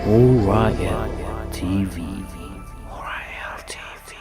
Orion T V. Orion T V.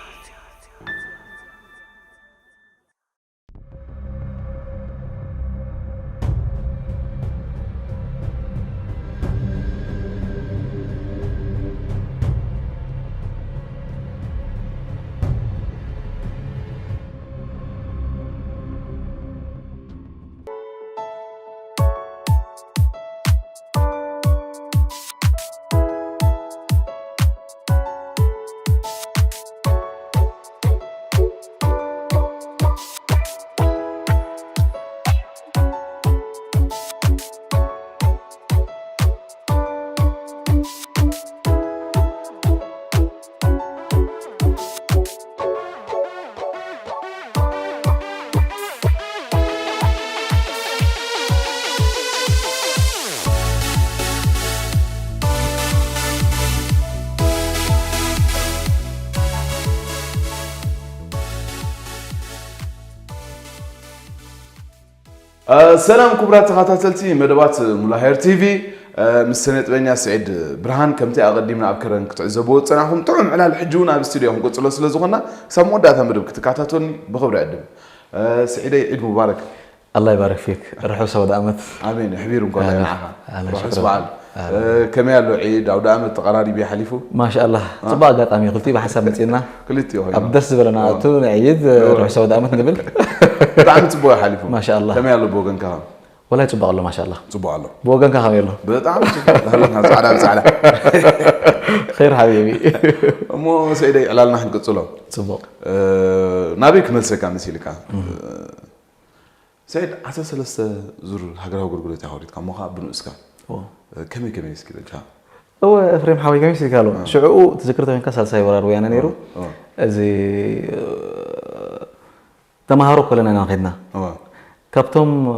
ሰላም ክቡራት ተኸታተልቲ መደባት ሙላሄር ቲቪ፣ ምስ ስነ ጥበኛ ስዒድ ብርሃን ከምቲ ኣቐዲምና ኣብ ከረን ክትዕዘብዎ ዝጸናሕኩም ጥዑም ዕላል ሕጂ እውን ኣብ ስቱድዮ ክንቅጽሎ ስለ ዝኾንና ክሳብ መወዳእታ መደብ ክትከታተሉኒ ብኽብሪ ዕድም። ስዒደይ ዒድ ሙባረክ። الله يبارك فيك. ርሑስ ኣውደ ዓመት። ኣሜን። ኣሕቢሩ እንኳን ኣሜን። ንዓኻ። ኣሜን። ርሑስ ሽክራን። በዓል። ኣሜን። ከመይ ኣሎ ዒድ ኣውደ ዓመት ተቐራሪቡ እዩ ሓሊፉ? ማሻኣላህ። አ። ጽቡቕ ኣጋጣሚ ክልቲኡ ብሓንሳብ መጺእና። ክልቲኡ ኮይና። ኣብ ደስ ዝበለና ኦ። ኣቱ ንዕይድ ኦ። ርሑስ ኣውደ ዓመት ንብል። ብጣዕሚ ጽቡቕ እዩ ሓሊፉ። ማሻኣላህ። ከመይ ኣሎ ብወገንካ? ወላይ ጽቡቕ ኣሎ ማሻኣላህ። ጽቡቕ ኣሎ። ብወገንካ ከመይ ኣሎ? ብጣዕሚ ጽቡቕ። ዳህልና ጻዕዳ ብጻዕዳ። ኸይር ሓቢቢ። እሞ ሰይደይ ዕላልና ክንቅጽሎ። ጽቡቕ። እ፣ ናበይ ክመልሰካ መሲልካ? እም። እ፣ ሰይድ፣ ዓሰርተ ሰለስተ ዙር ሃገራዊ ኣገልግሎት ኢኻ ወሪድካ፣ እሞ ኸኣ ብንኡስካ። እዎ። ከመይ ከመይ እስኪ በልካ? እወ፣ ኤፍሬም ሓወይ፣ ከመይ ኢልካ ኣሎ? እ። ሽዕኡ ትዝክር ተኾይንካ፣ ሳልሳይ ወራር ወያነ ነይሩ። እ፣ እ። እዚ፣ እ፣ ተማሃሮ ኮለና ኢና ኸድና። እዎ። ካብቶም፣ እ፣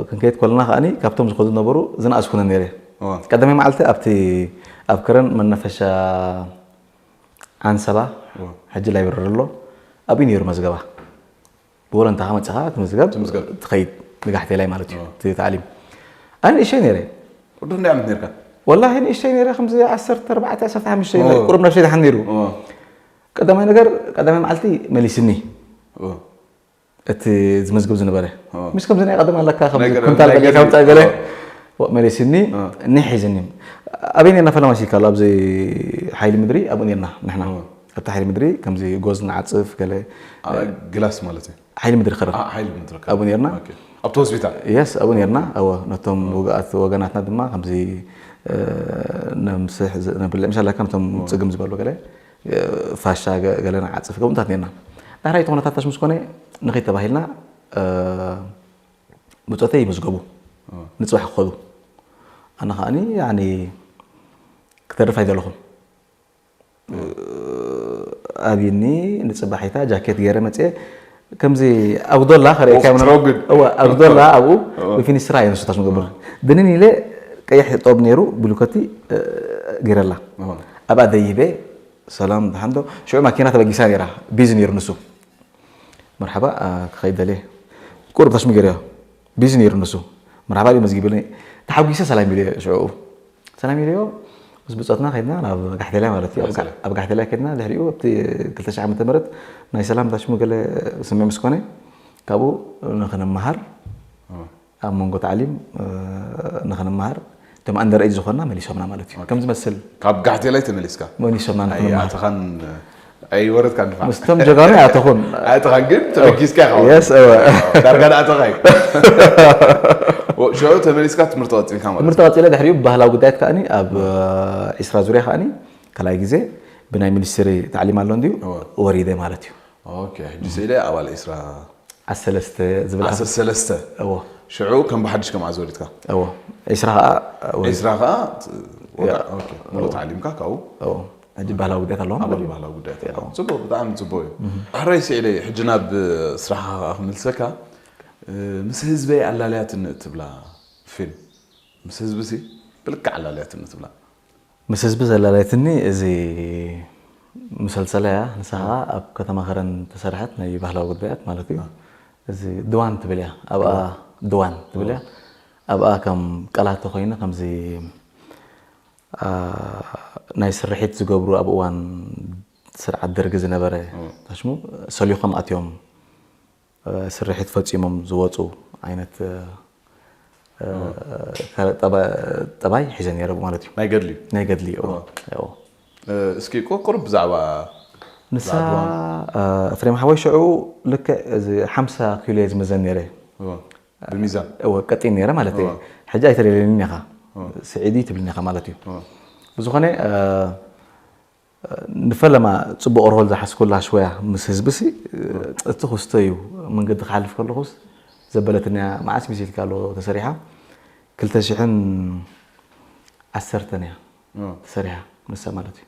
ክንከይድ ኮለና ከኣኒ፣ ካብቶም ዝኸዱ ዝነበሩ ዝነኣስኩ ነይረ። እዎ። ቀዳማይ መዓልቲ ኣብቲ፣ ኣብ ከረን መናፈሻ ዓንሰባ፣ እዎ። ሕጂ ላይብረሪ ኣሎ፣ ኣብኡ ነይሩ መዝገባ። ብወለንታኻ መጺኻ ትምዝገብ፣ ትምዝገብ። ትኸይድ ንጋሕቴላይ ማለት እዩ፣ እዎ። እቲ ታዕሊም። ኣነ ንእሽተይ ነይረ። ወዲ ክንደይ ዓመት ነይርካ? ወላሂ ንእሽተይ ነይረ፣ ከምዚ ዓሰርተ ኣርባዕተ፣ ዓሰርተ ሓሙሽተ ነይረ። እዎ። ቁሩብ ነብሰይ ደሓን ነይሩ። እዎ። ቀዳማይ ነገር፣ ቀዳማይ መዓልቲ መሊስኒ። እዎ። እቲ ዝምዝግብ ዝነበረ። እዎ። ምስ ከምዚ ናይ ቀደም ኣለካ፣ ከምዚ ናይ ቀደም ኩንታል ናይ በጊዕ ቀደም። ከምጻእ ገለ። እዎ። ዎ፣ መሊስኒ፣ እዎ። ኒሕ ሒዝኒ። ኣበይ ነርና ፈለማ ሲካሎ፣ ኣብዚ ሓይሊ ምድሪ ኣብኡ ነርና ንሕና። እዎ። ኣብቲ ሓይሊ ምድሪ ከምዚ ጎዝ ንዓጽፍ ገለ። ኣ፣ ግላስ ማለት እዩ። ሓይሊ ምድሪ ከረን። ኣ፣ ሓይሊ ምድሪ ከረን። ኣብኡ ነርና። ኦኬ። ኣብቲ ሆስፒታል? የስ፣ ኣብኡ ነርና። እዎ፣ ነቶም እዎ። ውግኣት ወገናትና ድማ ከምዚ፣ እ፣ ነምስሕ ዝ-፣ ነብልዕ፣ ምሻ ኣለካ፣ ነቶም እዎ። ጽግም ዝበሉ ገለ፣ እ፣ ፋሻ ገ-፣ ገለ ንዓጽፍ፣ ከምኡታት ነርና። ዳሕራይ እቲ ኩነታት ታሽ ምስ ኮነ፣ ንኸይድ ተባሂልና፣ እ፣ ብጾተይ ይምዝገቡ። እዎ። ንጽባሕ ክኸዱ። ኣነ ከኣኒ፣ ያኒ፣ ክተርፍ ኣይደለኹን። ኣብኒ ንጽባሒታ ጃኬት ገይረ መጽኤ፣ ከምዚ ኣጉዶላ ከርእየካ ኦፍ፣ ምናምን። ትረጉድ። እወ፣ ኣጉዶላ ኣብኡ እወ። ብፊኒስትራ እየ ንሱ ታሽ መገብር። እወ። ድንን ኢለ ቀይሕ ጦብ ነይሩ፣ ብሉከቲ፣ እ፣ ገይረላ። እወ። ኣብኣ ደይበ፣ ሰላም፣ ደሓን ዶ? ሽዑ ማኪና ተበጊሳ ነይራ፣ ቢዚ ነይሩ ንሱ። መርሓባ፣ ኣ፣ ክኸይድ ደልየ። ቁሩብ ታሽሙ ገይረዮ። ቢዚ ነይሩ ንሱ። መርሓባ ድዩ መዝጊብልኒ? ተሓጒሰ ሰላም ኢለዮ ሽዑኡ። ሰላም ኢለዮ፣ ምስ ብጾትና ከይድና ናብ ጋሕቴላይ ማለት እዩ። ኣብ ጋ-፣ ጋሕቴላይ። ኣብ ጋሕቴላይ ከይድና፣ ድሕሪኡ ኣብቲ ክልተ ሽሕ ዓመተ ምህረት ናይ ሰላም ታሽሙ ገለ ስምዕ ምስ ኮነ፣ ካብኡ ንኽንመሃር፣ እወ። ኣብ መንጎ ታዕሊም፣ እ፣ ንኽንመሃር፣ እቶም ኣንደር ኤጅ ዝኾንና መሊሶምና ማለት እዩ። ኦኬ። ከም ዝመስል ካብ ጋሕቴላይ ተመሊስካ? መሊሶምና ኣይ፣ ንኽንመሃር። ኣተኻን ኣይወረድካን ድፋዕ? ምስቶም ጀጋኑ ኣይኣተኹን። ኣይኣተኻን ግን ተበጊስካ ኢኻ። የስ፣ እወ። ዳርጋ ንኣተኻ እዩ። ወ-፣ ሽዑ ተመሊስካ ትምህርቲ ቀጺልካ ማለት ትምህርቲ እዩ። ቀጺለ ድሕሪኡ ብባህላዊ ጉዳያት ከኣኒ ኣብ፣ እም። ዒስራ ዙርያ ከኣኒ ካልኣይ ግዜ ብናይ ሚኒስትሪ ታዕሊም ኣሎ እንድዩ እወ። ወሪደ ማለት እዩ። ኦኬ፣ ሕጂ ስኢለ ኣባል ዒስራ ዓሰርተ ሰለስተ ዝብል ዓሰርተ ሰለስተ። እዎ። ሽዑ ከም ብሓድሽ ከም ኣዘወሪድካ? እዎ። ዒስራ ኸኣ፣ ወይ ዒስራ ኸኣ ት-፣ ወዳ-፣ ያ። ኦኬ፣ ሙሉእ እዎ። ተዓሊምካ ካብኡ? እዎ። ሕጂ ባህላዊ ጉዳያት ኣለዎ ኣባል ማለት እዩ። ባህላዊ ጉዳያት ያ። ኣለዎ። ጽቡቕ፣ ብጣዕሚ ጽቡቕ እዩ። እህ። ኣሕራይ ስዒደይ፣ ሕጂ ናብ ስራሕኻ ኸኣ ክምልሰካ፣ እ፣ ምስ ህዝበይ ኣላልያትኒ እትብላ ፊልም፣ ምስ ህዝብሲ ብልክዕ ኣላልያትኒ እትብላ? ምስ ህዝቢ ዘላልያትኒ እዚ መሰልሰላ እያ። ንሳ ኸዓ ኣብ ከተማ ኸረን ተሰርሐት ናይ ባህላዊ ጉዳያት ማለት እዩ። እዚ ድዋን ትብል እያ። ኣብኣ ድዋን ትብል እያ። ኣብኣ ከም ቃላቶ ኮይነ ከምዚ፣ አ፣ ናይ ስርሒት ዝገብሩ ኣብ እዋን ስርዓት ደርጊ ዝነበረ ታሽሙ ሰሊኾም ኣትዮም፣ እ፣ ስርሒት ፈጺሞም ዝወጹ ዓይነት፣ እ፣ እ፣ ጠባ-፣ ጠባይ ሒዘ ነይረ ማለት እዩ። ናይ ገድሊ እዩ። ናይ ገድሊ እዩ። እዎ። እዎ። እ፣ እስኪ ቁ-፣ ቁሩብ ብዛዕባ ንሳ፣ ብዛዕባ እ፣ ኤፍሬም ሓወይ ሽዑ ልክዕ እዚ ሓምሳ ኪሎ እየ ዝምዘን ነይረ። እዎ። ብሚዛን? እዎ፣ ቀጢን ነይረ ማለት እዩ። እዎ። ሕጂ ኣይተደልየንን ኢኻ። እዎ። ስዒዲ ትብልኒ ኢኻ ማለት እዩ። እዎ። ብዝኾነ፣ እ፣ ንፈለማ ጽቡቕ ሮል ዝሓዝኩላ ሽወያ ምስ ህዝቢ ሲ፣ እቲ ክስቶ እዩ፣ መንገዲ ክሓልፍ ከለኹስ ዘበለትንያ መዓስ ሚስ ኢልካ ኣሎ ተሰሪሓ፣ ክልተ ሽሕን ዓሰርተን እያ እዎ። ተሰሪሓ ንሳ ማለት እዩ።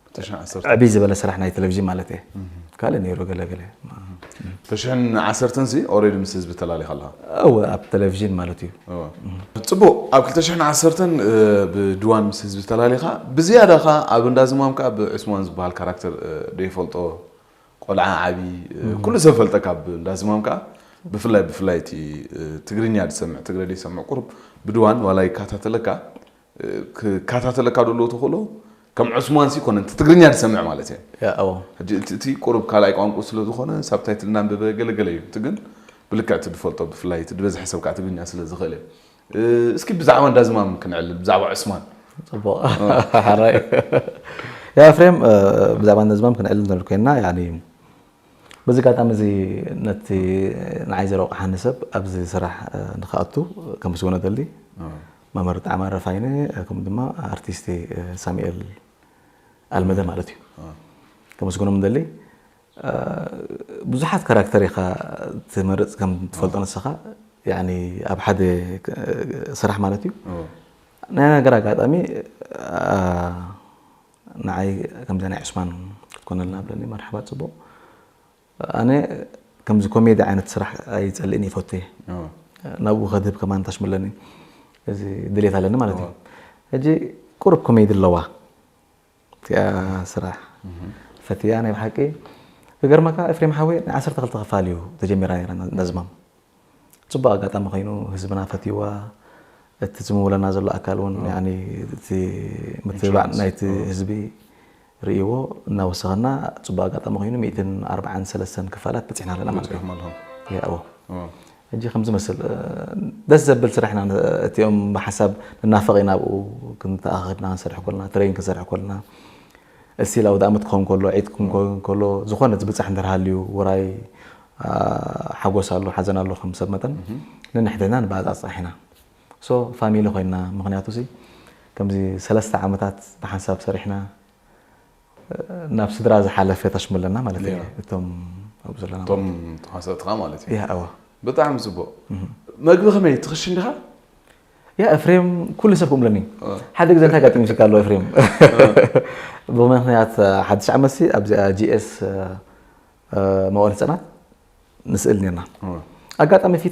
ክልተ ሽሕን ዓሰርተ። ዕብይ ዝበለ ስራሕ ናይ ቴሌቪዥን ማለት እየ። ካልእ ነይሩ ገለ ገለ። ክልተ ሽሕን ዓሰርተን ሲ ኦሬዲ ምስ ህዝቢ ተላሊኻ ኣለኻ? እወ፣ ኣብ ቴሌቪዥን ማለት እዩ። እወ። ጽቡቕ፣ ኣብ ክልተ ሽሕን ዓሰርተን፣ እ፣ ብድዋን ምስ ህዝቢ ተላሊኻ፣ ብዝያዳ ኸኣ ኣብ እንዳ ዝማም ከኣ ብዕስማን ዝበሃል ካራክተር፣ እ፣ ደይፈልጦ ቆልዓ ዓቢ፣ እ፣ ኩሉ ሰብ ፈልጠካ ኣብ እንዳ ዝማም ከኣ፣ ብፍላይ፣ ብፍላይ እቲ፣ እ፣ ትግርኛ ዝሰምዕ፣ ትግረ ዘይሰምዕ ቁሩብ ብድዋን ዋላ ይከታተለካ፣ እ፣ ክከታተለካ ደሎ ተኽእሎ፣ ከም ዑስማን ሲ ኮነ፣ እቲ ትግርኛ ዝሰምዕ ማለት እየ። ያ፣ እዎ። ሕጂ እቲ፣ እቲ ቁሩብ ካልኣይ ቋንቋ ስለ ዝኾነ፣ ሳብታይትል እናንበበ ገለ ገለ እዩ። እቲ ግን ብልክዕ እቲ ዝፈልጦ፣ ብፍላይ እቲ ዝበዝሐ ሰብ ከኣ ትግርኛ ስለ ዝኽእል እዩ። እ፣ እስኪ ብዛዕባ እንዳ ዝማም ክንዕልል፣ ብዛዕባ ዑስማን። ጽቡቕ። እ። ሓራይ። ያ፣ ኤፍሬም፣ እ፣ ብዛዕባ እንዳ ዝማም ክንዕልል ንብል ኮይንና፣ ያኒ፣ በዚ ኣጋጣሚ እዚ ነቲ ንዓይ ዘረቑሓኒ ሰብ ኣብዚ ስራሕ፣ እ፣ ንኽኣቱ ከመስግኖ እደሊ። እ። መምህር ጣዕመ ረፋይነ፣ እ፣ ከምኡ ድማ ኣርቲስቲ፣ እ፣ ሳሙኤል ኣልመደ ማለት እዩ። እ። ከመስግኖም እደሊ። እ፣ ብዙሓት ካራክተር ኢኻ ትመርጽ ከም ትፈልጦ ንስኻ፣ ያኒ ኣብ ሓደ፣ እ፣ ስራሕ ማለት እዩ። እ። ናይ ነገር ኣጋጣሚ፣ እ፣ ንዓይ ከምዚ ናይ ዑስማን ክትኮነልና ብለኒ፣ መርሓባ ጽቡቕ። ኣነ ከምዚ ኮሜዲ ዓይነት ስራሕ ኣይጸልእን፣ ይፈቱ እየ። እዎ። ናብኡ ከድህብ ከማን ታሽሙ ኣለኒ። እዚ ድሌት ኣለኒ ማለት እዩ። እዎ። ሕጂ ቁሩብ ኮሜዲ ኣለዋ እቲኣ ስራሕ። እህ። ፈትያ ናይ ብሓቂ። ክገርመካ ኤፍሬም ሓወይ፣ ናይ ዓሰርተ ክልተ ክፋል እዩ ተጀሚራ ነይራ፣ ና-፣ ናዝማም። ጽቡቕ ኣጋጣሚ ኮይኑ ህዝብና ፈትይዋ፣ እቲ ዝምውለና ዘሎ ኣካል እውን፣ እዎ። ያኒ፣ እቲ ምትብባዕ ኢንሹራንስ። ናይቲ እዎ። ህዝቢ ርእይዎ እናወሰኸና፣ ጽቡቕ ኣጋጣሚ ኮይኑ ሚእትን ኣርባዓን ሰለስተን ክፋላት በጺሕና ኣለና ማለት እዩ። በጺሕኩም ኣለኹም። ያ፣ እዎ። እዎ። ሕጂ ከም ዝመስል፣ እ፣ ደስ ዘብል ስራሕ ኢና ን-፣ እቲኦም ብሓሳብ ንናፈቕ ኢና፣ ኣብኡ ክንተኣኻኸብና ክንሰርሕ ከለና፣ ትሬን ክንሰርሕ ከለና፣ እስቲል ኣውደኣመት ክኸውን ከሎ፣ ዒድ ክኸውን ከሎ፣ ዝኾነ ዝብጻሕ እንድሕር ሃልዩ፣ ውራይ፣ አ፣ ሓጎስ ኣሎ፣ ሓዘን ኣሎ፣ ከም ሰብ መጠን እህ። ነንሕድሕድና ንበጻጽሕ ኢና። ሶ፣ ፋሚሊ ኮይንና፣ ምኽንያቱ ሲ፣ ከምዚ ሰለስተ ዓመታት ብሓንሳብ ሰሪሕና፣ ናብ ስድራ ዝሓለፈ ታሽሙ ኣለና ማለት እዩ። ያ። እቶም ኣብኡ ዘለና እቶም ማለት እዩ። ተዋሳእትኻ ማለት እዩ። ያ፣ እወ። ብጣዕሚ ጽቡቕ። እህ። መግቢ ከመይ ትኽሽን ዲኻ? ያ፣ ኤፍሬም፣ ኩሉ ሰብ ከምኡ ብለኒ። እ። ሓደ ግዜ እንታይ ኣጋጢሙ ሲካ ኣሎ፣ ኤፍሬም? እ። ብምኽንያት፣ እ፣ ሓድሽ ዓመት ሲ ኣብዚኣ ጂ ኤስ፣ እ፣ እ፣ መዋእለ ህጻናት ንስእል ኔርና። እ። ኣጋጣሚ ፊት